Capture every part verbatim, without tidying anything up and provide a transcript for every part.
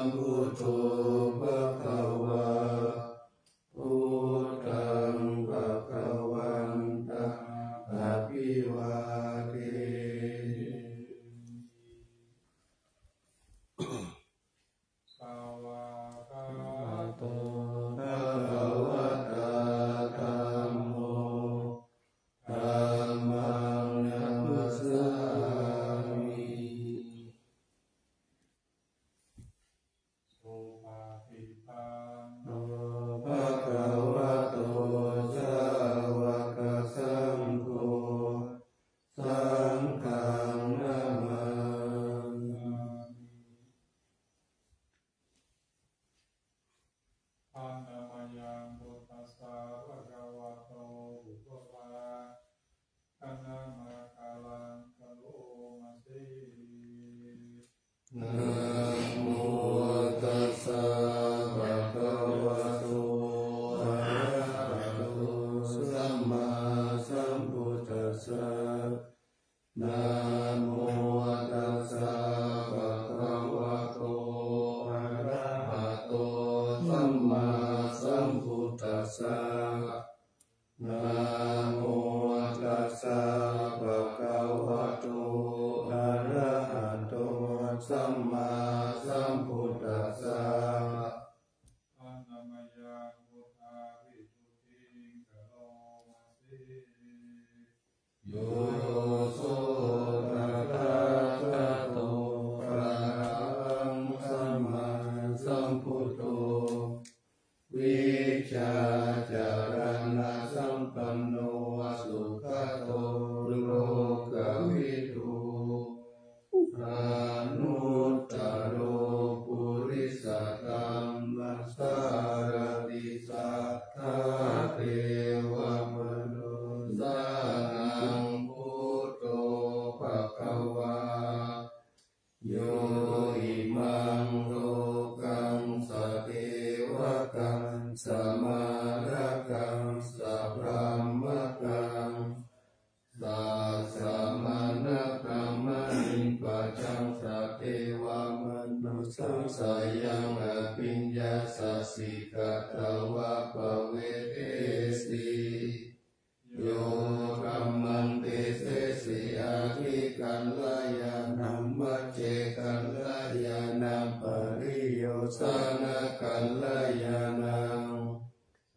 Buddho bhagavā, buddhaṃ bhagavantaṃ abhivādemi. Svākkhāto bhagavatā dhammo, dhammaṃ namassāmi. Supaṭipanno bhagavato sāvakasaṅgho, saṅghaṃ namāmi. Handa mayaṃ buddhassa bhagavato upavhāganamakāraṃ karoma se. Namo tassa bhagavato arahato sammāsambuddhassa. Namo tassa bhagavato arahato sammāsambuddhassa. Namo tassa bhagavato arahato sammāsambuddhassa. Handa mayaṃ buddhavisuddhiṃ karoma se. Yo so tathāgato arahaṃ sammāsambuddho, vijjācaraṇasampanno sugato lokavidū, anuttaro purisadammasārathi satthā devamanussānaṃ buddho bhagavā. Yo imaṃ lokaṃ sadevatāṃ samārakaṃ sabrahmakaṃ sassamaṇabrāhmaṇiṃ pajaṃ sadevamanussasāyaṃ abhiññāya sikkhitvā pavedesi. Yo dhammaṃ desesi aggikaraṇañāṇaṃ, maccekaraṇañāṇaṃ, pariyosānakaraṇañāṇaṃ,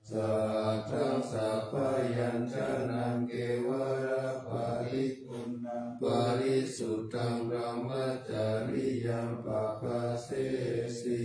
saddaṃ sabbaññutañāṇaṃ, kevalaparipuṇṇaṃ parisuddhaṃ brahmacariyaṃ pabhāsesi.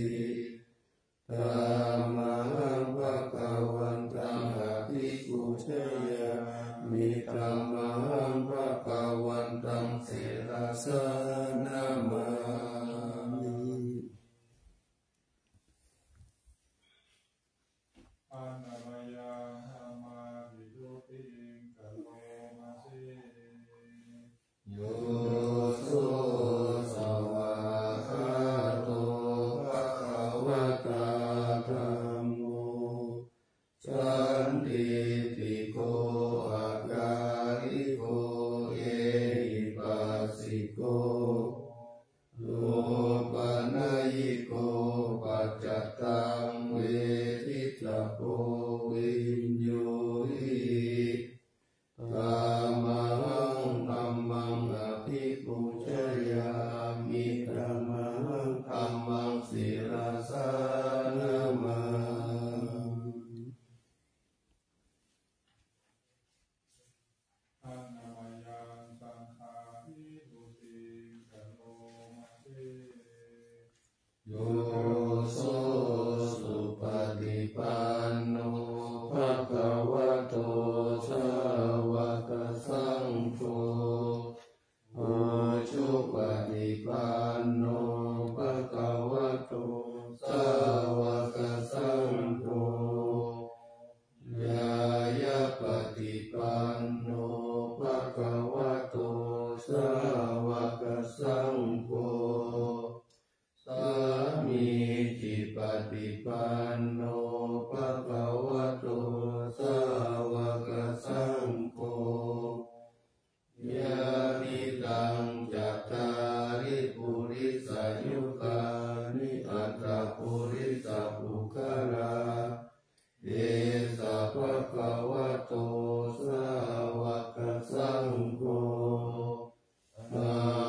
saṅgho,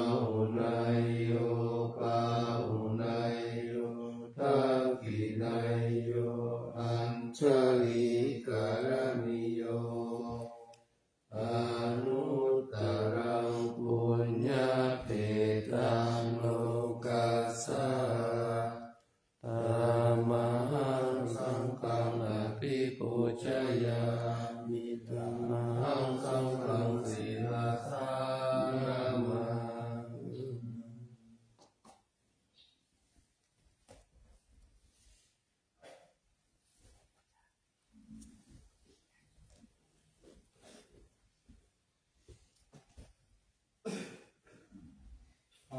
āhuneyyo pāhuneyyo dakkhiṇeyyo añjalikaraṇīyo anuttaraṃ puññakkhettaṃ lokassāti. Tamahaṃ saṅghaṃ abhipūjayāmi, tamahaṃ saṅghaṃ sirasā namāmi.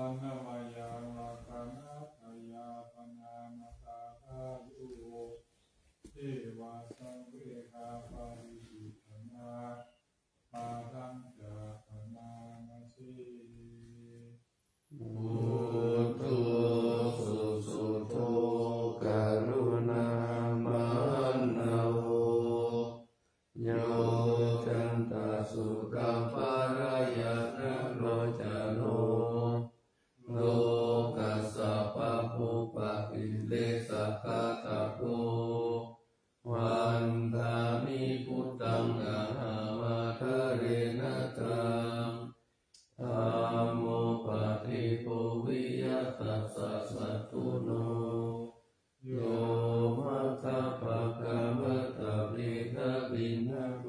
Aṇṇamayā rakkhaṇatthayā paṇāma sādhāyo, evassaṃ vehāparikkhiṇā bālañca paṇāma se. Buddho susuddho karuṇāmahaṇṇavo, yoccantasuddhaṃ pālayantaṃ locano, lokassa pāpūpakilesaghātako, vandāmi buddhaṃ ahamadārena taṃ. Dhammo paṭiruḷhiya tassa satthuno, yo maggapākamatthave dakkhiṇaṃ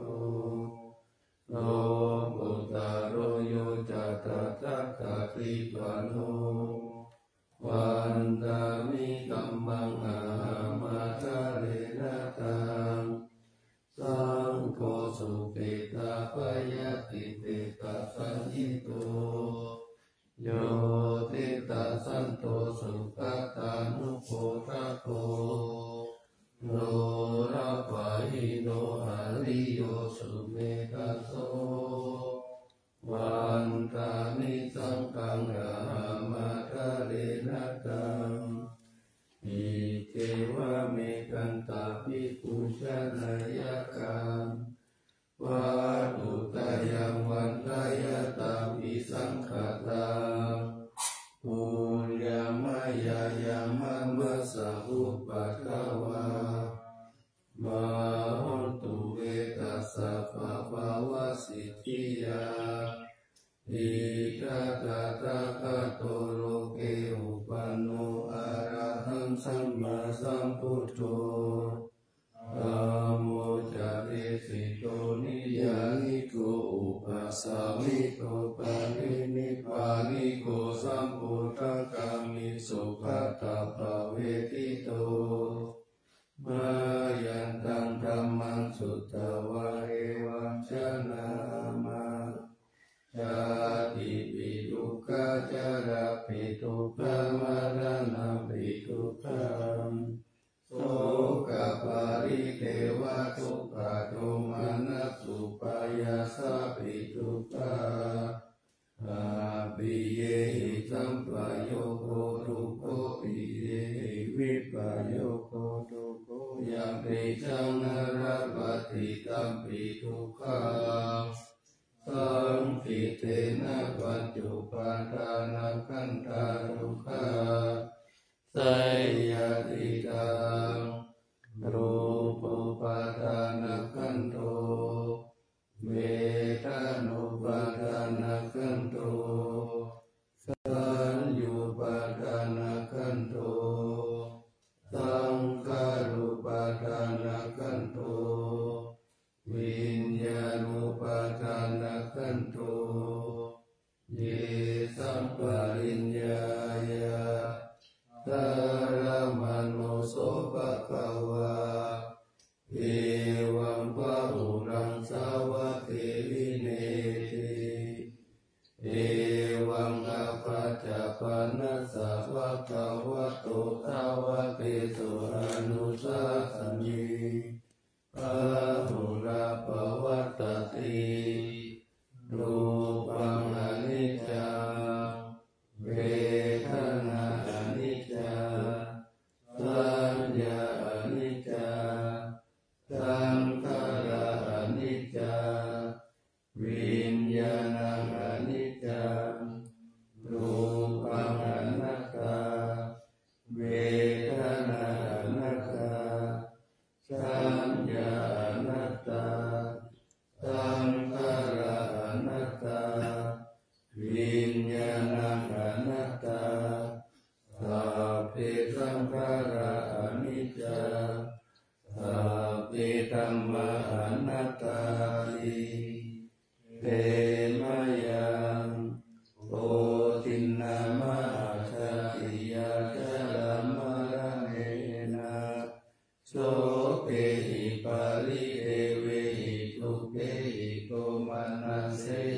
lokuttaro, yo ca tathāgatipañño, vandāmi dhammaṃ ahamadārena taṃ. Saṅgho supatiṭṭhābhayatiṭṭhasallīto, yo diṭṭhasanto sugatānubodhako, lolapahīno ariyo sumetthaso, vandāmi saṅghaṃ ahamadārena taṃ. Iccevamekantabhikkhū janeyyathā, vatthuttayaṃ vandeyyathāpi saṅghatā, puññamayā yāmā massa upaddavā, mā hontu ve tassa pāpavasiddhiyā. Idha tathāgato loke uppanno arahaṃ sammāsambuddho, dhammo ca desito niyyāniko upasāmiko parinibbāniko sambodhaṃ kāmesu padapavedito. Mayantaṃ dhammaṃ sutvā evaṃ janāma, jātipi dukkhā jarāpi dukkhā maraṇampi dukkhaṃ, sokaparidevadukkhadomanassupāyāsāpi dukkhā, appiyehi sampayogo dukkho, piyehi vippayogo dukkho, yampicchaṃ na labhati tampi dukkhaṃ, saṅkhittena pañcupādānakkhandhā dukkhā. Seyyathidaṃ: rūpupādānakkhandho, vedanupādānakkhandho, saññāupādānakkhandho, saṅkhārupādānakkhandho, viññāṇupādānakkhandho. Yesaṃ pariññāya dhāramāno so bhagavā evaṃ bahulaṃ sāvakevine ti. Evaṃ ābhātapaṇassa bhagavato sāvakesu anusāsanī bahulā pavattati. Rūpaṃ aniccaṃ, vedanā aniccā, saññā aniccā, saṅkhārā aniccā, viññā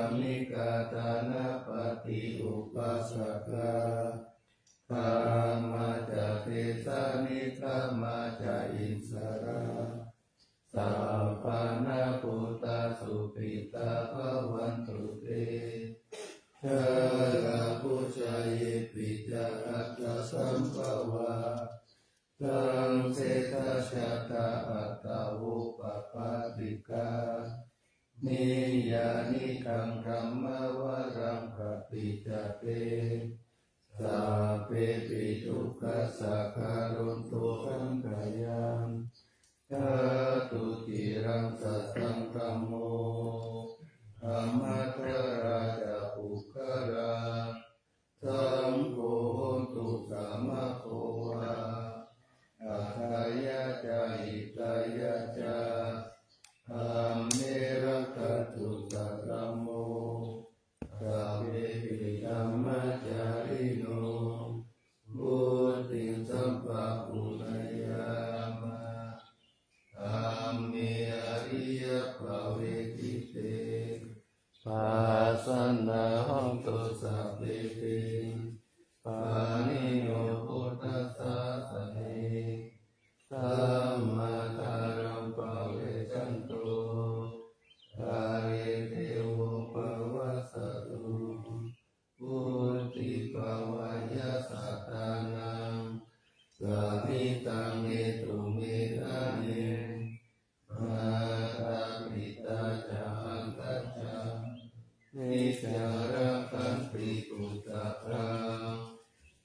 Gambhīrakkhiyāmi gāthā, nappaṭi upāsakā. Gāmā ca desā nigamā ca issarā, sappāṇabhūtā sukhitā bhavantu te. Jalābujā yepi ca aṇḍasambhavā, saṃsedajātā athavopapātikā, niyyānikaṃ dhammavaraṃ paṭicca te sabbepi dukkhassa karontu saṅkhayaṃ. Ṭhātu ciraṃ sataṃ dhammo dhammaddharā ca puggalā, saṅgho hotu samaggo va atthāya ca hitāya ca. Dhamme rakkhatu saddhammo sabbepi dhammacārino vuḍḍhiṃ sampāpuṇeyyāma. Dhamme ariyappavedite pasannā hontu sabbepi, pāṇino buddhasāsane. Sammā dhāraṃ pavecchanto kāle devo pavassatu. Vuḍḍhibhāvāya sattānaṃ samiddhaṃ netuṃ medaniṃ. Mātā pitā ca atrajaṃ niccaṃ rakkhanti puttakaṃ,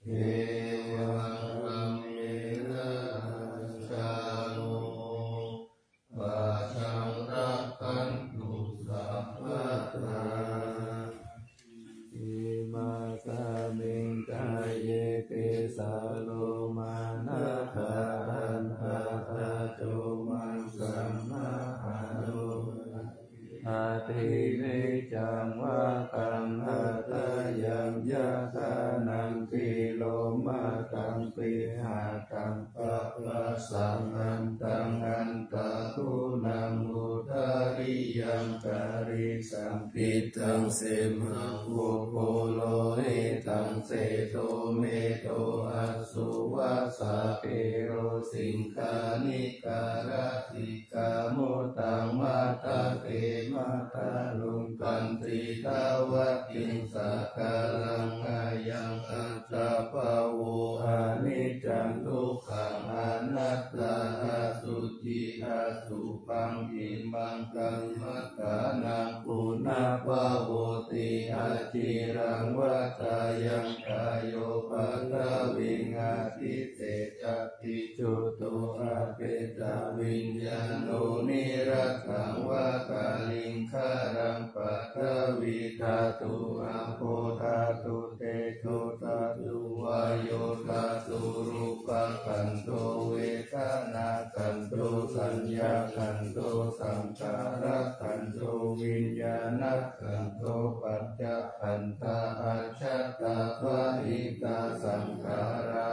evaṃ dhammena rājāno pajaṃ rakkhantu sabbadā. Imasmiṃ kāye tisso lomamassa tathāgatā, niccaṃ vā kaṃ hatayaṃ yathā, nandiromataṃ pihataṃ pappasaṃ, antaṃ antaguṇaṃ udariyaṃ karīsampītaṃ, semhaṃ pubbu lohitaṃ sedo medo assu vasā, pelo siṅghāṇikā ladikā, muddaṃ matthake mathaluṅganti, tavattiṃsakālaṃ ayaṃ attabhāvo, aniccaṃ dukkhaṃ anattā, asuci asubhaṃ khīmaṃ, kammadānaṃ punappavutthi, aciraṃ vatayaṃ kāyo paṭhaviṃ adhisessati, chuddho appetaviññāṇo, niratthaṃ vā kaliṅgaraṃ paṭhavī dhātu, āpo dhātu tejo dhātu vāyo dhātu, rūpakkhandho vedanākkhandho saññākkhandho saṅkhārakkhandho viññāṇakkhandho, pañcakkhandhā ajjhattā bahiddhā saṅkhārā,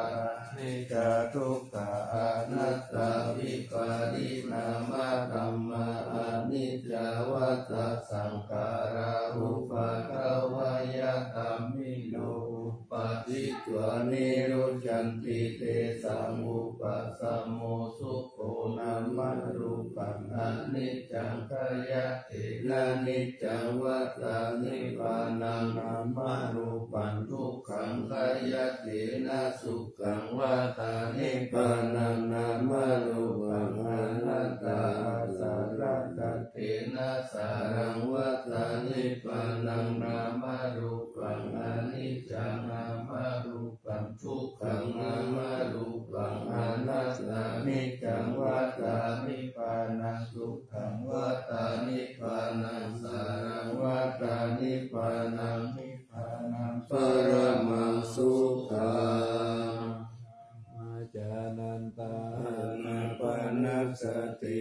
aniccā dukkhā anattā, vipariṇāmadhammā, aniccā vata saṅkhārā, uppādavayadhammino, uppajjitvā nirujjhanti, tesaṃ vūpasamo sukho. Nāmarūpaṃ aniccaṃ, khayattena niccaṃ, vata nibbānaṃ. Nāmarūpaṃ dukkhaṃ, khayattena sukhaṃ, vata nibbānaṃ. Nāmarūpaṃ anattā, āsaraṃ daṭṭhena saraṃ, vata nibbānaṃ. Nāmarūpaṃ aniccaṃ, nāmarūpaṃ dukkhaṃ, nāmarūpaṃ anattā, niccaṃ, vata nibbānaṃ. Sukhaṃ, vata nibbānaṃ. Saraṃ, vata nibbānaṃ. Nibbānaṃ paramaṃ sukhaṃ. Ānandā ānāpanasati,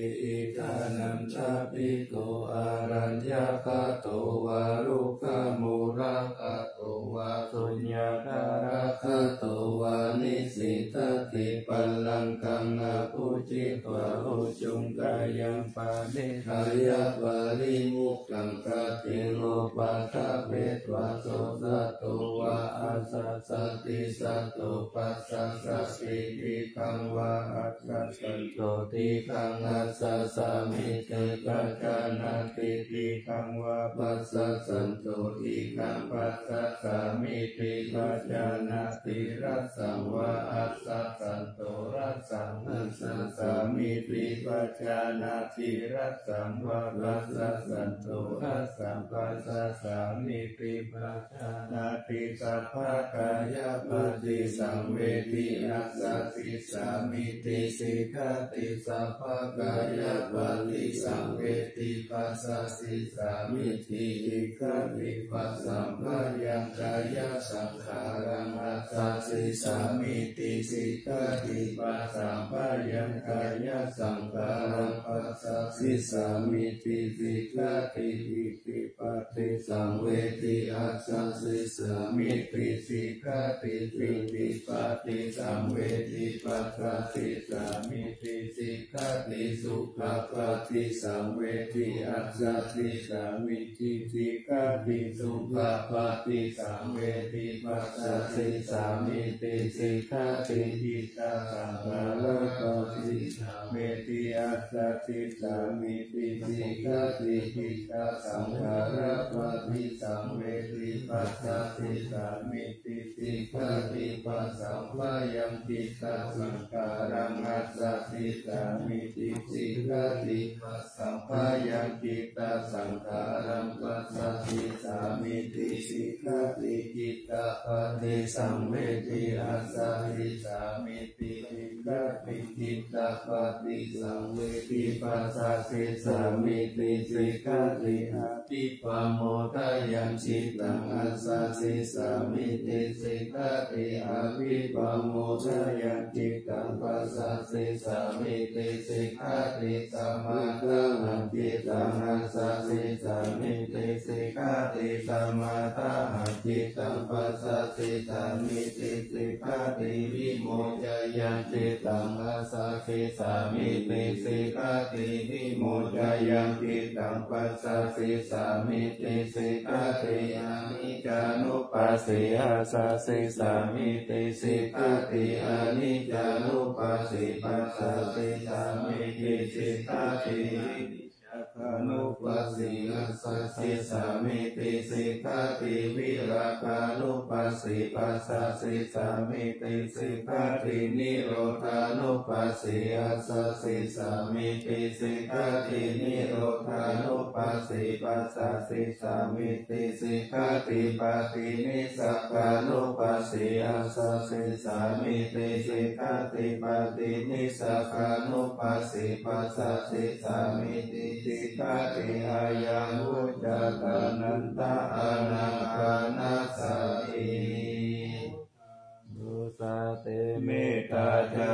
ṭhānaṃ ṭhāpito, āraññakato vā, rukkhamūlagato vā, suññāgāragato vā, nisīdati pallaṅkaṃ, abbhujitvā ujukayaṃ, pāṇineyya parimutthaṃ, khañciṃ no paṭṭhapetvā, so satto vā asassati, satto passasati, dīghaṃ vā assassanto, dīghaṃ assassāmīti pajānāti, dīghaṃ vā passassanto, dīghaṃ passasāmīti pajānāti, rassaṃ vā assassanto, rassaṃ assassāmīti pajānāti, rassaṃ vā passassanto, rassaṃ pa passāmīti pajānāti, sabbakāyapaṭisaṃvedi assādissāmīti sikkati, sabbakāyapaṭisaṃvedi passāsissāmīti sikkati, passamphayaṃ kāyasaṅ- khāraṃ passāsissāmīti sikkati, passamphayaṃ kāyasaṅkhāraṃ passāsissāmīti sikkati, iddhibhātisaṃvedi assādissāmīti sikkati, pītipaṭisaṃvedi passāsissāmīti sikkati, sukhapaṭisaṃvedi assādissāmī- ti sikkati, sukhapaṭisaṃvedi passāsissāmīti sikkati, khittasaṅkhārapaṭisaṃvedi assādissāmīti sikkati, khittasaṅkhārapaṭisaṃvedi passāsissāmī- ti sikkati, passamphayaṃ khittasaṅkhāraṃ assādissāmīti sikkati, passamphayaṃ khittasaṅkhāraṃ passāsissāmīti sikkati, khittapaṭisaṃvedi assādissāmī- ti sikkati, khittapaṭisaṃvedi passāsissāmīti sikkati, abhippamodayaṃ cittaṃ assādissāmīti sikkati, abhippamodayaṃ cittaṃ passāsissāmīti sikkati, samādahaṃ cittaṃ assādissāmīti sikkati, samādahaṃ cittaṃ passāsissāmīti sikkati, vimocayaṃ cittaṃ passāsissāmīti sikkati, vimocayaṃ cittaṃ passāsissāmīti sikkati, aniccānupassī assādissāmīti sikkati, aniccānupassī passāsissāmīti sikkati, anuppassī assādissāmīti sikkati, viragānupassī passāsissāmīti sikkati, nirodhānupassī assādissāmīti sikkati, nirodhānupassī passāsissāmīti sikkati, paṭinissagānupassī assādissāmīti sikkati, paṭinissagānupassī passāsissāmīti sikkati, ayaṃ vuccatā nanda anappannasati. Nusati mettā ca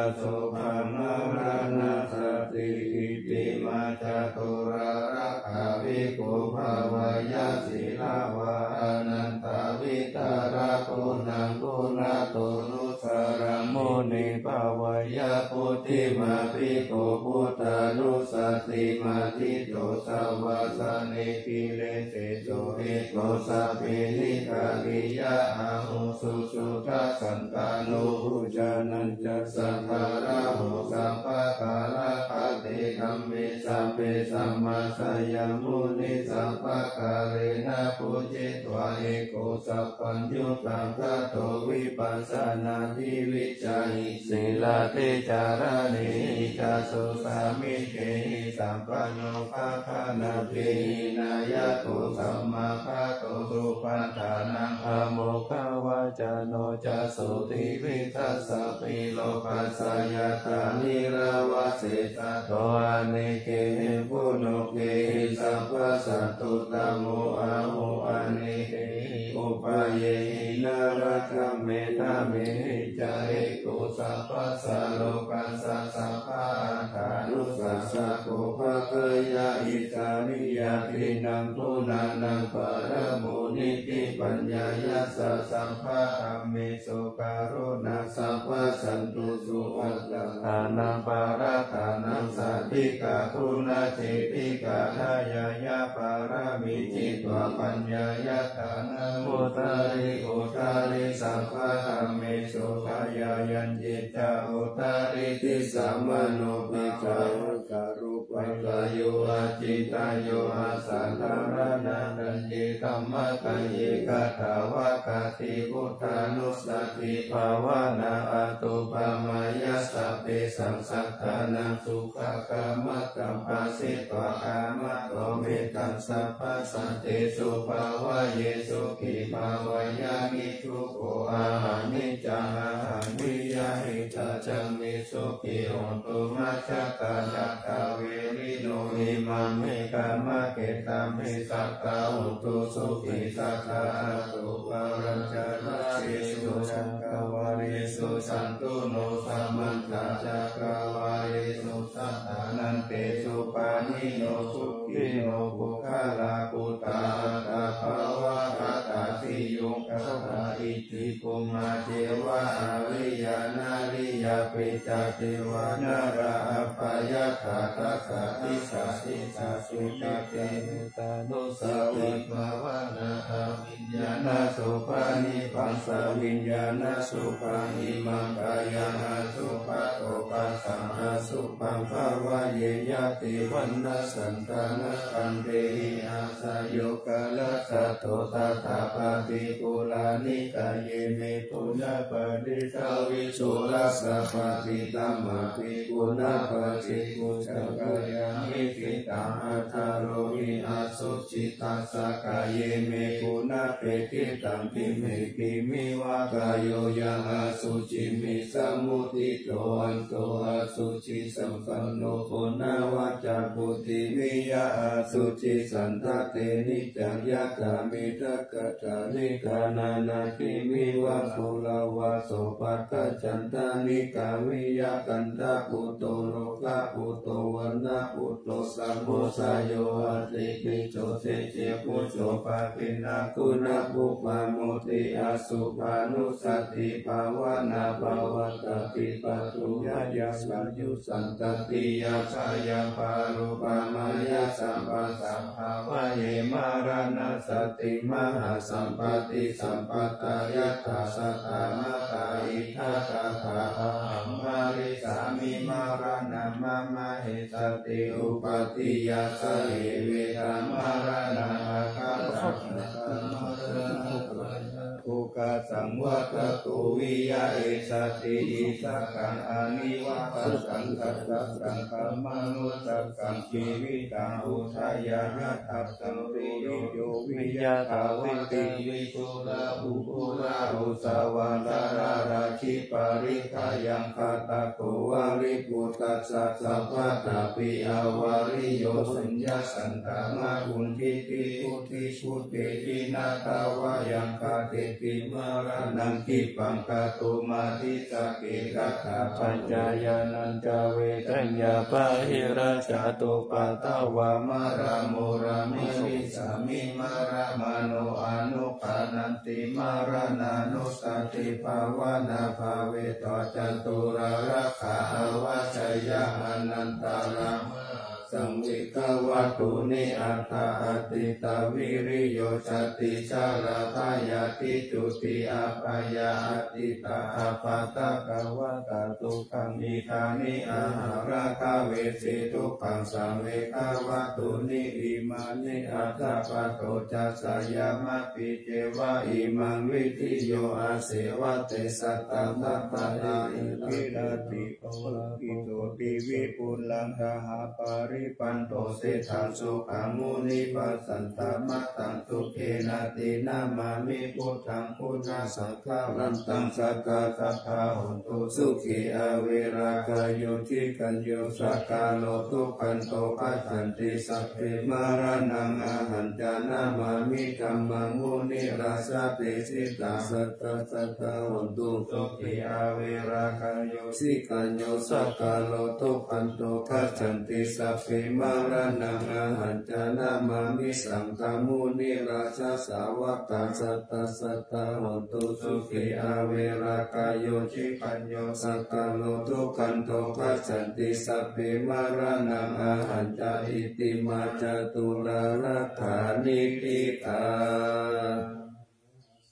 asokaṃ maraṇasati, itimā caturā rakkhaviku bhāveyya sīlavā, anantā vitaraguṇaṃ guṇato nusaraṃ muni bhāveyya, buddhimabhipabhūtanussatimatthito, savāsane kilese sūhito, sabbehi kāriya ahuṃ susuddhasaṅkano, uccanañca saṅgaraho, sabbakālakate dhamme sabbe, sammāsayamuni sabbakālena, pūjitvā eko sabbaññutaṃ, tato vipassānābhiviccayi, sīlatejaraṇehi ca susāmikehi, sampanno paṭhānabhi hīnāyako, sammākkhāto suppaṭṭhānaṃ, amoghava cano ca, sotthiṃ vijjassapi lokassa, yathā nirava sesato, anekehi pūnuggehi, sabbasantuttamo ahu, anekehi upayehi, nānādhammehi dhamehi ca, eko sabbassa lokassa, sabbatthanusassako, pagghāya issariyā, tiṇṇaṃ guṇānaṃ paramo, nitti paññāya ca, sabbadhammesu karuṇā, sabbasantusu attattānaṃ, parattānaṃ sādhikā, guṇacitti kāthāya, yā pāramī citvā, paññāya daṇhaṃ udari udari, sabbadhammesu bhāya, yañci ca udari, disā mano picca, saha karūpa Pattayo acintayuṃ asaddhammānaṃ, taññe dhammakāye katvāna buddhanussatibhāvanā, atthupamayā sabbesaṃ sattānaṃ sukhakammataṃ, phāsetvā kammāto mettaṃ sabbasattesu bhāvaye, sukhī bhāvaye niddukkho. Ahaṃ niccaṃ ahaṃ vihāmi ca caṃ me sukhi hotu majjhattā. Cattāverino imaṃ me kammakkhetaṃ, me sadā hontu sukhī sadā. Athoparajāyāsesu cakkavāḷesu, santuṇo samantā cakkavāḷesu, sattānaṃ pāṇino sukhino puggalā, buddhā aṭṭhābhāvagatā siyugāthā. Iti bhummā devā ariyā nariyā, peccā devā narā abyākkhā, dasadisā disā sukhitā. Mettā muditānussatibhāvanā, abhiññānasubhānibhaṃ saviññānasubhaṃ, imaṃ kāyaṃ asupato phassaṃ asubhaṃ bhāvaye. Yadi vaṇṇasaṃ thanayaṃ dehi, āsayo kālassa dosaṭṭhā, paṭikūlā nikāye me guṇā paṭisaṃvisuddhā, sabbātikamāpi guṇā paṭibujjhā. Yaṃ hīnā sītā athārohi, asucī tassa kāye me guṇā pethidhaṃ. Khemhi khemiva kāyo yaṃ asuciṃ visamuttito, ando asucisampanno ghoṇavaccakuṭi viyā asucisandatthi niccaṃ. Yadā middhagadāni gāṇhāni khemhi vā guḷā vā, sopaṭṭhā cantalikkā viyā, kaṇṭaputto lokaputto vaṇṇaputto saha, sayo āsi kicco tejebhujjo paggiṇaguṇapuppamoti. Asubbānussatibhāvanā pavattati paṭuvaṭṭhāya sāyuṃ, santatiyā bhayaṃ pāpūpamayā sabbasā bhāvaye. Maraṇasati mahāsampatti sampattā, yathā saddhammattā idha tathā. Ahaṃ marissāmi maraṇaṃ mama essatthi, upādiyyā sahe veda maraṇā aggasaṅkhā. Dukkhasaṃvattatu viyā essatthi, issakaṃ anivajjathaṃ, katthattaṃ khamatu sakkaṃ, jīvitaṃ udayāhatakkaṃ, tuyiyo viya dvāitaṃ viṭū rāhubhuḷā, ghosāvaharā gilāne khippalikkhāyaṃ, kaṭṭhako valībuttassa sabbatthapi avāreyya. Suññā santā mā huñjiti, vuḍḍhibhutehi na tvayaṃ, khantīti maraṇaṃ khippaṃ, kātumatissake katthapaññāya. Nañca vedaṃ yā bāhirajjhattupaddavā, maraṃ mora marissāmi, maraṇā manukammati. Maraṇānussatibhāvanā bhāvetvā caturāgā avajjeyya, anantarā saṃvegavattuni. Aṭṭha ādittā viriyo, satī jarā byādhi juti apāyā, atītā appaṭikavatā dukkhā, idāni ahaṃ rakkhaṃ vesi dukkhaṃ saṃvegavattuni. Imāni aṭṭha paṭo cāsayā, māpi ceva imaṃ vidiyo, āsevatte sattamattā. Iti piṭṭhibhāgaṃ sukhito pi vipulaṃ, dāhaparibbāto seṭṭhaṃ sukhaṃ munivassanaṃ. Taṃ buddhaṃ sukhena abhinamāmi, buddhaṃ guṇasaṅ- -khayantaṃ, sadā sadā hontu sukhī averā kāyo, ṭhitiyā saṅkhāro dukkhato pajjanti, sabbe maraṇaṃ ahañca namāmi, dhammaṃ munirājadesitaṃ, sadā sadā hontu sukhī averā kāyo, ṭhitiyā saṅkhāro dukkhato pajjanti, sabbe maraṇaṃ ahañca namāmi, saṅghaṃ munirājasāvakaṃ, sadā sadā hontu sukhī averā kāyo, ṭhitiyā saṅkhāro dukkhato pajjanti, sabbe maraṇaṃ ahañca. Itimā caturāgā ṭṭhā niṭṭhitā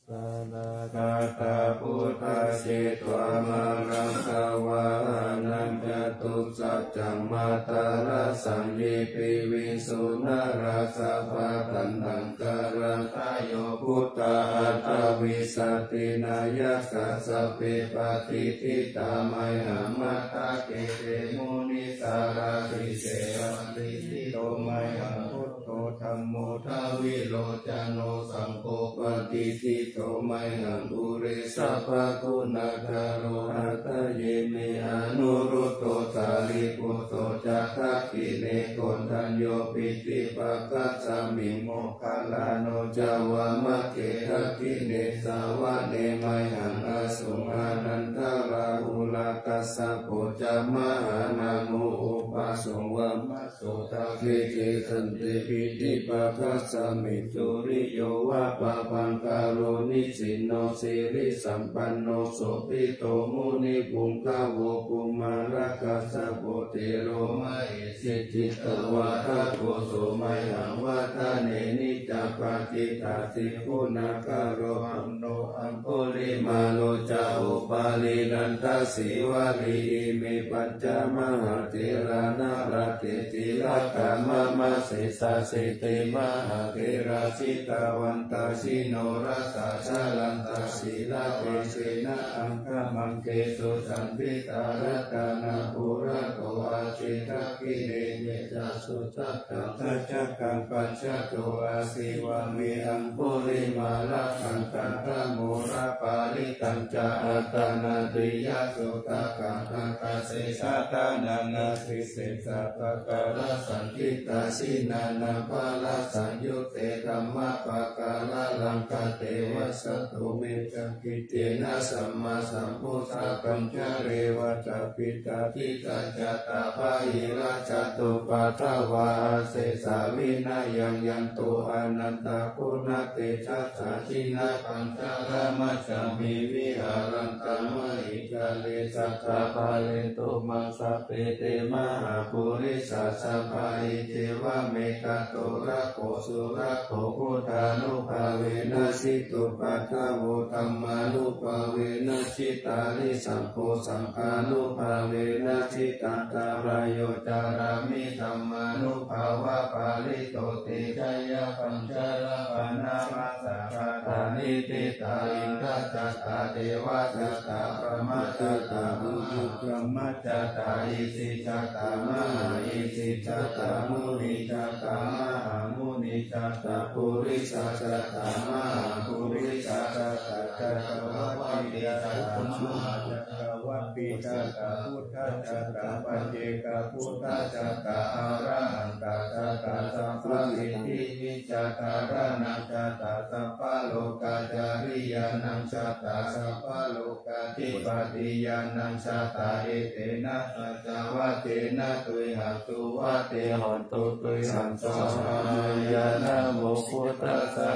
sārāgatā buddhā, jetvā māraṃ savāhanaṃ, catusaccā- Saṃ mātā rājaṃ ye piviṃsu narāsabhā, taṇhaṅkarādayo buddhā aṭṭhavīsati nāyakā, sabbe patiṭṭhitā mayhaṃ matthake te munissarā. Sīse paṇḍito mayhaṃ buddho dhammo dvilocano, saṅgho patiṭṭhito mayhaṃ ure sabbaguṇākaro. Hadaye me anuruddho sārīputto ca dakkhiṇe, koṇḍañño piṭṭhibhāgasmiṃ moggallāno ca vāmake. Dakkhiṇe savane mayhaṃ āsuṃ ānandarāhulā, kassapo ca mahānāmo ubhāsuṃ vāma so dakkhiṇe. Sante piṭṭhibhāgasmiṃ suriyo va pabhaṅkaro, nisinno sirisampanno sobhito munipuṅgavo. Kumārakassapo thero mahesi cittavādako, so mayhaṃ vadane niccaṃ patiṭṭhāsi guṇākaro. Puṇṇo aṅgulimālo ca upālī nandasīvalī, ime pañca mahātherā nalāṭe tilakā mama. Sesāsīti mahātherā jitavantā jinorasā, jalantā sīlatejena aṅgamaṅgesu saṇṭhitā. Ratanappurato āsi dakkhiṇe mettasuttakaṃ, dhajaggaṃ pacchato āsi vāme aṅgulimālakaṃ. Khandhamoraparittañca āṭānāṭiyasuttakaṃ, ākāse chadanaṃ āsi sesā pākārasaṇṭhitā. Jinānānābhārasaṃyutte dhammapākāralaṅkate, vasato me sakiccena sammāsambuddhapañjare. Vātapittādisañjātā bāhirajjhattupaddavā, asesā vinayaṃ yantu anantaguṇatejasā. Jinapañjaramajjhamhi viharantaṃ mahītale, sadā pālentu maṃ sabbe te mahāpurisāsabhā. Iccevamekanto rakkho surakkho, buddhānubhāvena jitupaddavo, dhammānubhāvena jitārisaṅgho, saṅghānubhāvena jitantarāyo, carāmi dhammānubhāvapālito. Te jayapañjaramānā māsabhaddāni ṭhitā, indajātā devajātā brahmajātā mahābrahmajātā, isijātā mahāisijātā munijātā mahāmunijātā, purisajātā mahāpurisajātā, cakkavatijātā mahācakkavatijātā, buddhajātā paccekabuddhajātā, arahantajātā sabbasiddhivijjādharaṇaṃ jātā, sabbalokācariyānaṃ jātā, sabbalokādhipatiyānaṃ jātā. Etena saccavajjena tuyhaṃ suvatthi hotu, tuyhaṃ svāhāya. Namo buddhassa,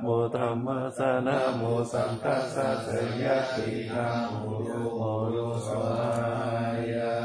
namo dhammassa, namo saṅghassa, jayasiddhi hotu, hotu, svāhāya.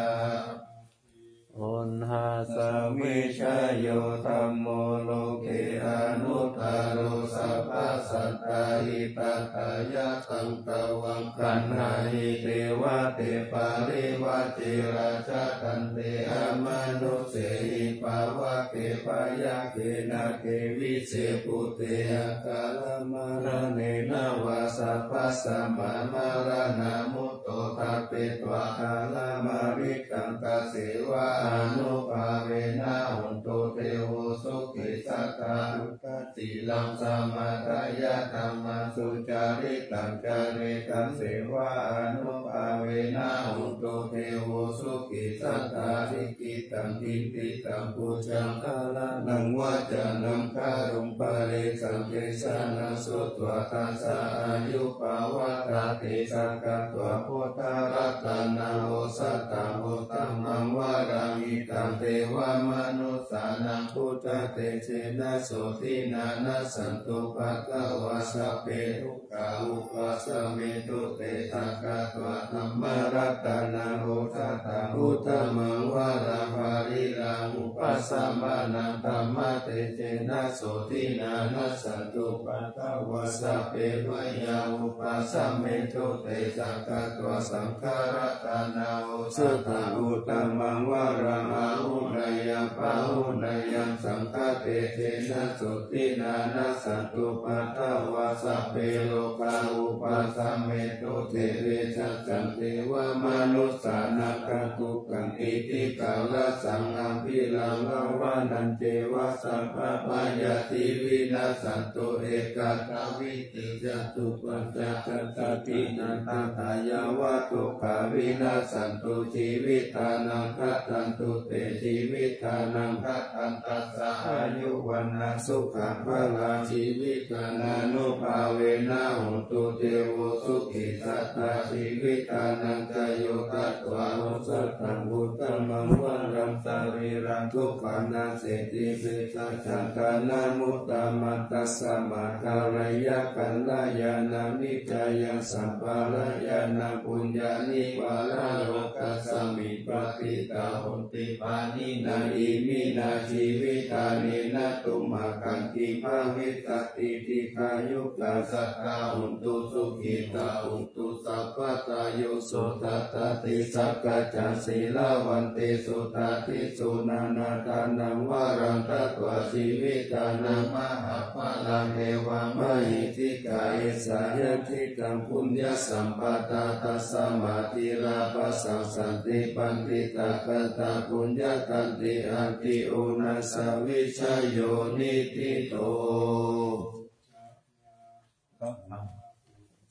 Uṇhassa vijayo dhammo loke anuttaro, sabbasattahitatthāya taṃtavaṃ gaṇhāhi devate parivajjirā. Ca khandhe amanussehi pāvake byagghe, nāge vise bhūte akāramaraṇena vā, sabbasmā maraṇā mutto ṭhapetvā, ṭhānamariṃ gaṅgāsevā ānubhāvena hotu devo sukhī sadā. Buddhasīlaṃ samādāya dhammaṃ sucaritaṃ caretaṃ, sevā ānubhāvena hotu devo sukhī sadā. Likhitaṃ cintitaṃ pūjaṃ dhāraṇaṃ vācanaṃ gāruma paresaṃ desanaṃ sutvā, tassa āyuppavādatthi sakkatvā buddharatanaṃ osathaṃ uttamaṃ varaṃ hitaṃ devamanussānaṃ buddhatejena sotthinā nassantupaddavā sabbe dukkhā vūpasamentu te. Sakkatvā dhammaratanaṃ osathaṃ uttamaṃ varaṃ, pariḷāhū pasamanaṃ dhammatejena sotthinā, nassantupaddavā sabbe bhayā vūpasamentu te. Sakkatvā saṅgharatanaṃ osathaṃ uttamaṃ varaṃ, āhuneyyaṃ pāhuneyyaṃ saṅghatejena sotthinā, nassantupaddavā sabbe rogā vūpasamentu te. Vessassaṃ devamanussānaṃ, tathūpakaṃ itikalasaṃ, abhiḷāvaṃ ceva sabbabhayādi vinassantu, ekattā vīti catuppañca satthiṇaṃ, tathā yāva dukkhā vinassantu jīvitānaṃ, dadantu te jīvitānaṃ dadaṃ, tassa āyu vaṇṇaṃ sukhaṃ balaṃ, jīvitaṃānubhāvena hontu devo sukhī sadā. Jīvitānañca yo tatvā osathaṃ uttamaṃ varaṃ, sarīraṃ dukkhānaṃ seti, vessassaṃ dānamuttamaṃ, tasmā kāleyya kalyāṇaṃ, nikkāya sabbakalyāṇaṃ, puññāni paralokasmiṃ patiṭṭhā honti pāṇinā. Iminā jīvitā nena tumhākaṃ kiṃ bhavissati, dīghāyukā sadā hontu, sukhitā hontu sabbadā. Yo sodhattati sakkaccaṃ, sīlavantesu dādinā, suṇātha dānaṃ varaṃ datvā, jīvitā mahapphalāni, devamahiddhikā esa yadidaṃ puññasampadā. Tasmā dhīrā bhāsante paṇḍitā, katā puññakkhettaṃ ti atthi, unassa vijayo niṭṭhito.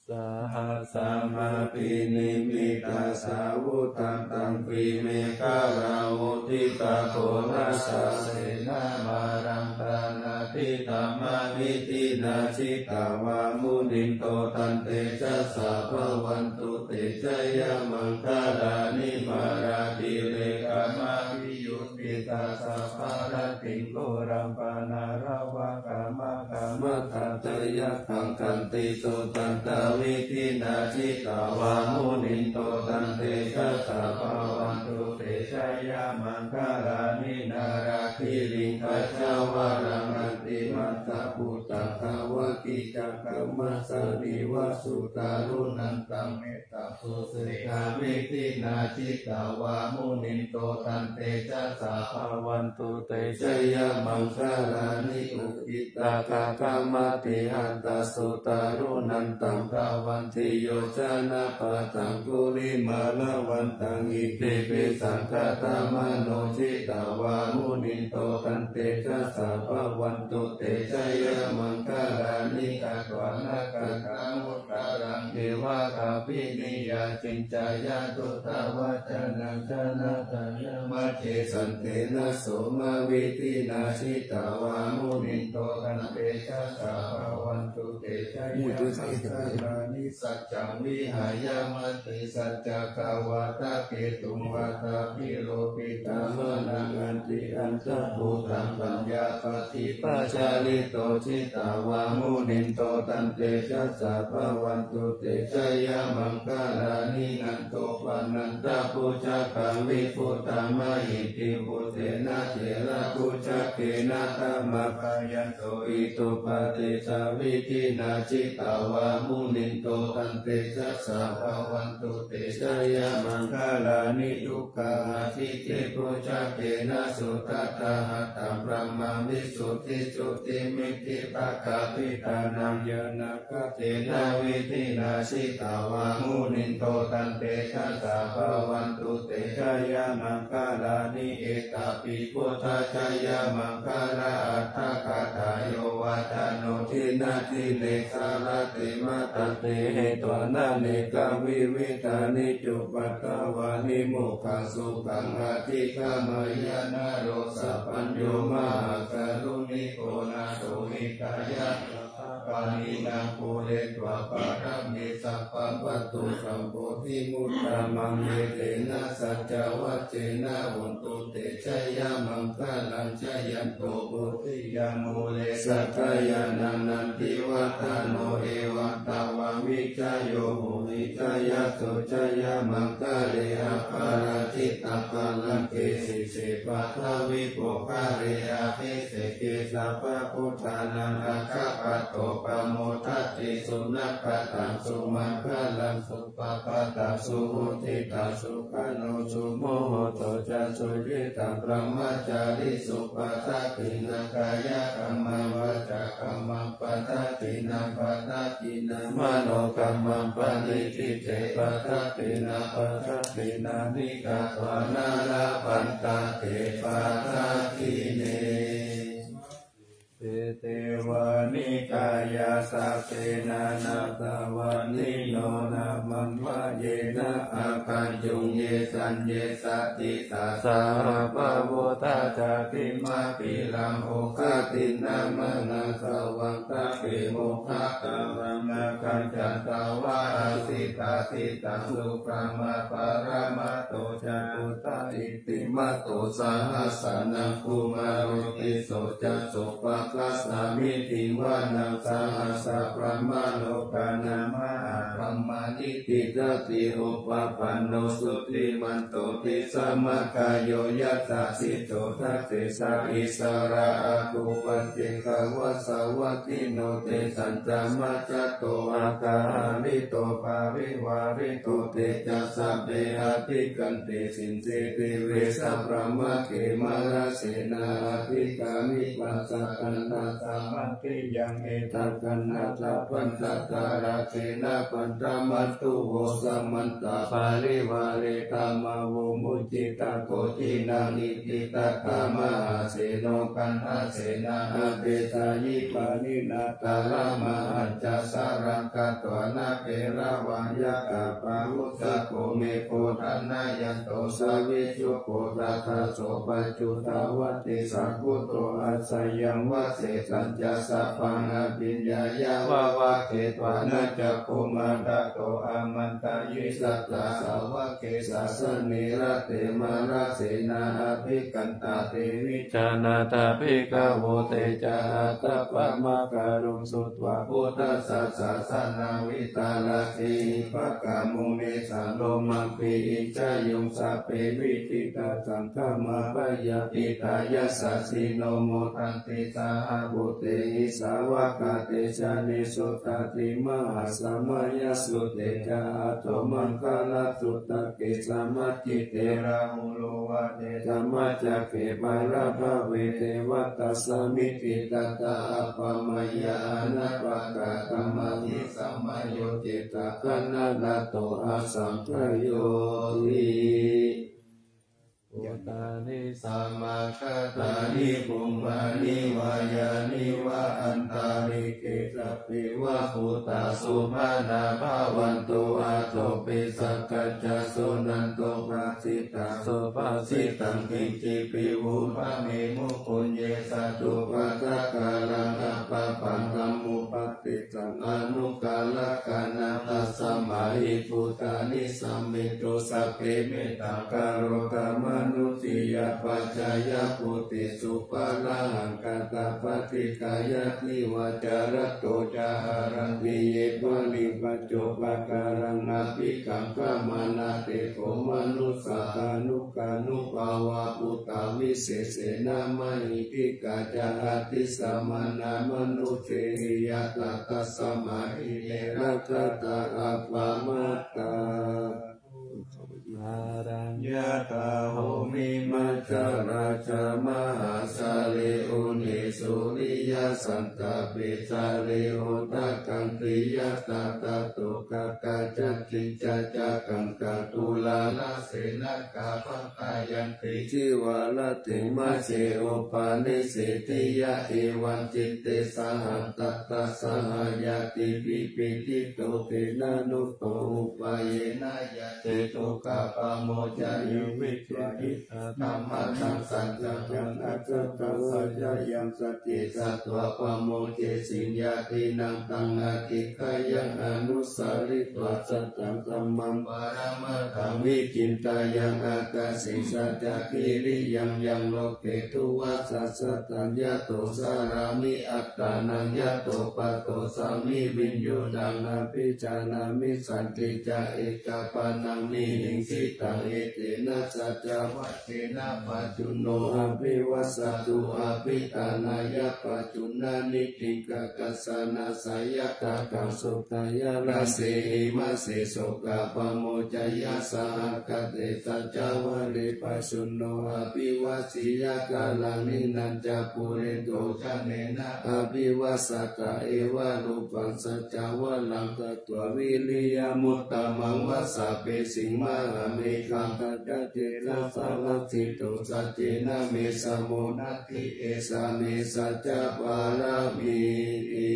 Sahassamabhinimmitasāvudhantaṃ, girimekhalaṃ uditaghorasaṃ, sendamāraṃ dānādidhammavidhinā, jitavā munindo, taṃ tejasā bhavantu te jayamaṅgalāni. Mārātirekamabhiyujjhitasabbarattiṃ, ghorampanāḷavakamakkhamathaddhayakkhaṃ, khantīsudantavidhinā, jitavā munindo, taṃ tejasā bhavantu te jayamaṅgalāni. Nāḷāgiriṃ gajavaraṃ atimattabhūtaṃ, dāvaggicakkamasanīva sudāruṇantaṃ, me ttasusikkhāvidhinā, jitavā munindo, taṃ tejasā bhavantu te jayamaṅgalāni. Ukkhittakhaggamatihatthasudāruṇantaṃ, dhāvantiyojanapathaṅgulimālavantaṃ, iddhībhisaṅkhatamano, jitavā munindo, taṃ tejasā bhavantu te jayamaṅgalāni. Katvāna kaṭṭham udaraṃ iva gabbhinīyā, ciñcāya duṭṭhavacanaṃ janakāyamajjhe, santena somavidhinā, jitavā munindo, taṃ tejasā bhavantu te jayamaṅgalāni. Saccaṃ vihāya matisaccakavādaketuṃ, vādābhiropitamanaṃ atiandhabhūtaṃ, paññāpadīpajalito, jitavā munindo, taṃ tejasā bhavantu te jayamaṅgalāni. Nandopanandabhujagaṃ vibudhaṃ mahiddhiṃ, puttena therabhujagena damāpayanto, iddhūpadesavidhinā, jitavā munindo, taṃ tejasā bhavantu te jayamaṅgalāni. Duggāhadiṭṭhibhujagena sudaṭṭhahatthaṃ, brahmaṃ visuddhijutimiddhibakābhidhānaṃ, ñāṇāgadena vidhinā, jitavā munindo, taṃ tejasā bhavantu te jayamaṅgalāni. Etāpi buddhajayamaṅgalaaṭṭhagāthā, yo vācano dinadine sarate matandī, hitvānanekavividhāni cupaddavāni, mokkhaṃ sukhaṃ adhigameyya naro sapañño. Mahākāruṇiko nātho, hitāya sabbā Pāṇinā pūretvā pāramī sabbā patto sambodhimuttamaṃ. Etena saccavajjena hotu te jayamaṅgalaṃ. Jayanto bodhiyā mūle sakyānaṃ nandivaḍḍhano, evaṃ tvaṃ vijayo hohi jayassu jayamaṅgale. Aparājitapallaṅke sīse paṭhavipokkhare abhiseke sabbabuddhānaṃ aggappatto pamodati. Sunakkhattaṃ sumaṅgalaṃ supabhātaṃ suhuṭṭhitaṃ sukhaṇo sumuhutto ca suyiṭṭhaṃ brahmacārisu. Padakkhiṇaṃ kāyakammaṃ vācākammaṃ padakkhiṇaṃ padakkhiṇaṃ manokammaṃ paṇidhī te padakkhiṇā. Padakkhiṇāni katvāna labhantatthe padakkhiṇe. Etevāni kāyā sabbe nānattavaṇṇino, nāmanvayena āgañchuṃ ye caññe sadisā saha. Pavutthajātimakkhīlaṃ oghatiṇṇamanāsavaṃ, sabbe mokkhaṃ āgañchantāva asitātitaṃ. Subrahmā paramatto ca puttā iddhimato saha, sanaṅkumāro tisso ca sopāga samiddhiṃvanaṃ. Sahassabrahmalokānaṃ mahābrahmābhitiṭṭhati, upapanno jutimanto tesaṃ mahāyaso. Yadajjhaggo dasettha issarā āgū paccekavasavattino, tesañca majjhato āga hārito parivārito. Te ca sabbe abhikkante sinde deve sabrahmake, mārasenā abhikkāmi passa kaṇhassa mandiyaṃ. Etha gaṇhatha bandhatha rāgena bandhamatthu vo, samantā parivāretha mā vo muñcittha koci naṃ. Iti tattha mahāseno kaṇhasenaṃ apesayi pāṇinā, talamāhañca saraṃ katvāna bheravaṃ yakkhā pāmojjhato me. Koṇḍaññato savijjuko tadā so paccudāvatti, saṅkuddho asayaṃvase tañca sabbaṃ abhiññāya vavakkhetvāna cakkhumā, tato āmantayi satthā sāvake sāsane rate. Mārasenā abhikkantā te vijānātha bhikkhavo, te ca ātappamakaruṃ sutvā buddhassa sāsanaṃ. Vītarāgehi pakkāmuṃ nesaṃ lomampi iñjayuṃ, sabbe vijitasaṅgāmā bhayātītā yasassino modanti saha bhūtehi. Sāvakā te janesutāti mahāsamayasutte ca, aṭṭhamaṅgalasu- -take samajjhitte Rāhuluvāde sammajjagge bhayabbave devatā samitiṃ tadā appamāya anappakātaṃ abhisamāyo cittaṃ anannato asaṅkhayoti. Bhūtāni samāgatāni bhummāni vā yāni va antalikkhe sabbeva bhūtā sumanā bhavantu. Athopi sakkacca suṇantu bhāsitaṃ subhāsitaṃ kiñcipi vū bhaṇemu puññe sādhu pāṭhakālaṃ appabbā taṃ upādissaṃ anukārakānaṃ. Tasmā hi bhūtā nisāmethu sabbe mettaṃ karotha mānusiyā pajāya bhūtesu pāṇahaṃ. Katvāna paṭiggaṇhati vā carato ca haranti ye baliṃ paccopakāraṃ abhikaṅkhamānā te kho manussā kāyukānubhavā bhūtā visesena mahiddhikā ca atisamānā manussehi ñātā. Tasmā hi ne rakkhatha appamattā. Araññatā bhumimajarā ca mahāsālī unī suriyā santāpi sālī udakaṃ tiyathā tato gaṅgā ca diñcā ca gaṅgā tulā sasenakā phaṇāyanti cīvarattiṃ majjhe upanissīdiyā. Evaṃ citte saha tathā saha ñātibhi pīḷito tena nutto upayena yāce dukkhā pamojayuṃ vijjācaraṇasampanno sukhassa dhammassāvakānaṃ saccaṃ vattāmi. Yaṃ saccavajjānaṃ saccesattvā pamodesi ñātīnaṃ taṃ adhiggayha anusaritvā saccaṃ dhammaṃ paramatthāmi. Cintayāma ākāse saccakiriyaṃ yaṃ loke tuvaṭasattaṃ yato carāmi attānaṃ yato paṭo sāmi viññūhīnaṃ abhijānāmi santi ca ekapāṇaṃ nihiṃsitaṃ etena saccavajjena pajjunno abhivāsatu abhiṭhānāya pajjuṇhānīti kakāsa nāsa yathākaṃ suddhāya rāse imāse sokapamojayasahagate saccavajje pajjunno abhivāseyya kālaṃ hinatha puriso janena abhivāsatā evarūpaṃ saccavajjena katvā vīriyamuttamaṃ vāsapīsaṃ mahāmeghaṃ satta therā samasito saccena me samo natthi esa me saccapāramīti.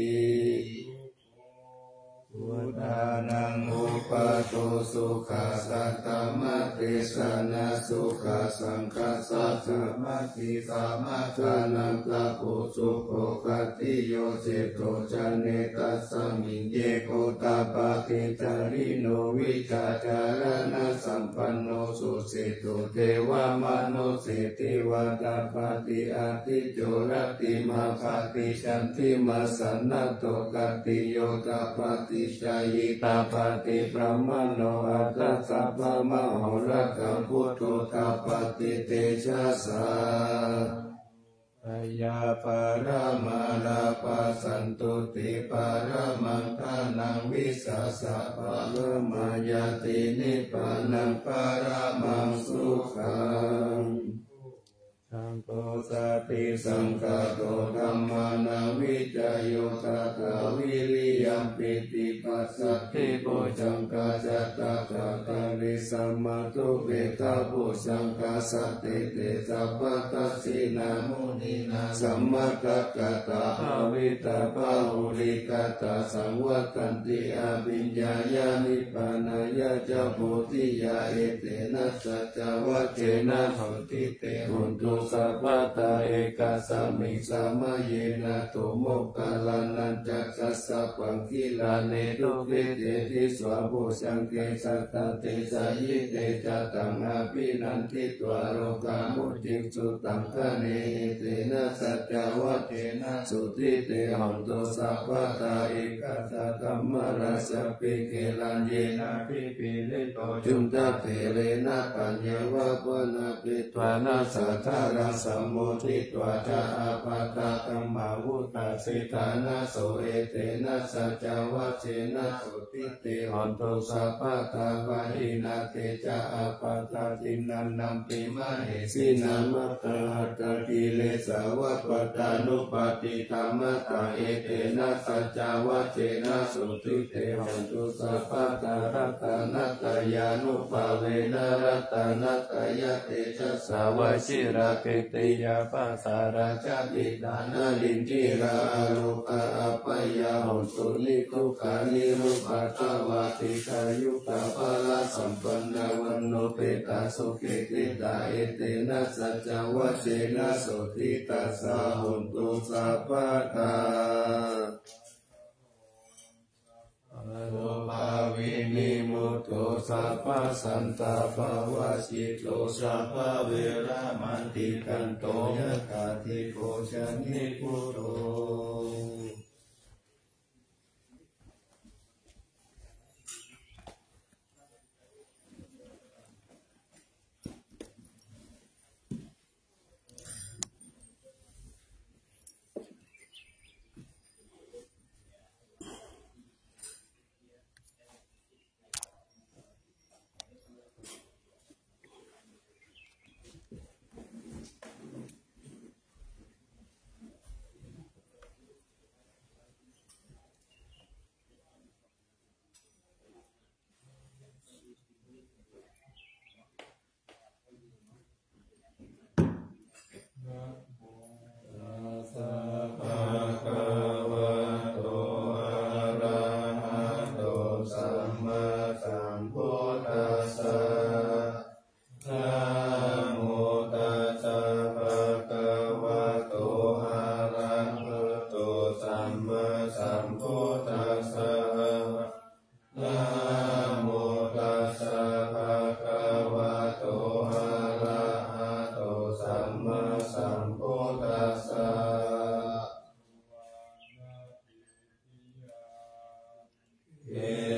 Buddhānaṃ uppādo sukhā saddhammadesanā sukhā saṅghassa sāmaggī samaggānaṃ tapo sukho khattiyo seṭṭho janetasmiṃ ye gottapaṭicarino vijjācaraṇasampanno suseṭṭho devamānuse divatapati ādicco rattimābhāti candimā sannaddho khattiyo tapati jhāyī tapati brāhmaṇo atha sabbamahorattaṃ buddho tapati tejasā. Yā paramā lābhā santuṭṭhi paramaṃ dhanaṃ vissāsaparamā ñātī nibbānaṃ paramaṃ sukhaṃ. Saṅgho satisaṅkhāto dhammānaṃ vicayo tathā viriyampīti passaddhi bojjhaṅgā ca tathāgare samādhupekkhabojjhaṅgā sattete sabbadassinā muninā sammadakkhātā bhāvitā bahulīkatā saṃvattanti abhiññāya nibbānāya ca bodhiyā etena saccavajjena sotthi te hotu sabbadā. Ekasmiṃ samaye nātho moggallānañca kassapaṃ gilāne dukkhite disvā bojjhaṅge satta desayi te ca taṃ abhinanditvā rogā mucciṃsu taṅkhaṇe. Etena saccavajjena sotthi te hotu sabbadā. Ekadā dhammarājāpi gelaññenābhipī lito cundattherena taññeva bhaṇāpetvāna sādaraṃ sammoditvā ca ābādhā tamhā vuṭṭhāsi ṭhānaso. Etena saccavajjena sotthi te hotu sabbadā. Pahīnā te ca ābādhā tiṇṇannampi mahesinaṃ maggāhatakilesāva pattānuppattidhammataṃ. Etena saccavajjena sotthi te hotu sabbadā. Ratanattayānubhāvena ratanattayatejasā vajirakettiyā pākārajjhattiṃ dānādinirāgā aropāda apāyā hontu niddukkhamā nirupaddavā dīghāyukā balāsampannā vaṇṇaṃ petāsukhī citā. Etena saccavajjena sotthi tassa hotu sabbadā. Bhāvinimutto sabbasantāpavajjito sabbaveramatikkanto yathādhiko janibhūto. te